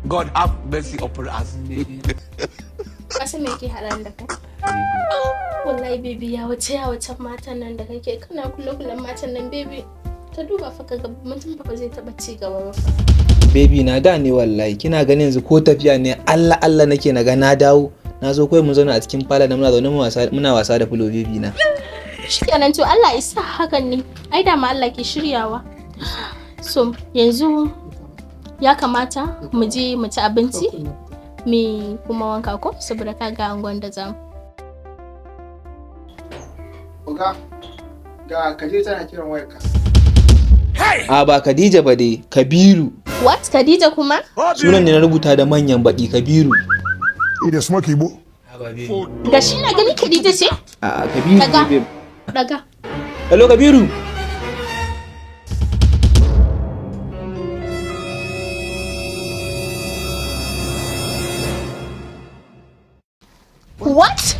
God have mercy upon us. Ka san me yake haɗa ni da kai? Wallahi baby, ya wace ya wace matan nan da kake kana kula kulan matan nan, baby. Ka duba fa ka ga mutum fa ba zai taɓa ci gaba ba fa. Baby na, da ne wallahi kina ganin yanzu ko tafiya ne Allah Allah nake na ga na dawo, na zo kawai mun zauna a cikin fala da muna zaune muna wasa da fulo, baby na. Shikenan, to Allah ya sa hakan ne. Ai da ma Allah ke shiryawa. So yanzu ya kamata mu je mu ci abinci, mu kuma wanka ko, saboda ka ga angon da zamu. Oga, ga Khadija tana kiran wayarka. A ba Khadija ba dai, Kabiru. What? Khadija kuma? Sunan ne na rubuta da manyan baki, Kabiru. He dey smoke Igbo. Da shi na gani Khadija ce? A Kabiru ne. Daga. Babe. Daga. Hello, Kabiru. What?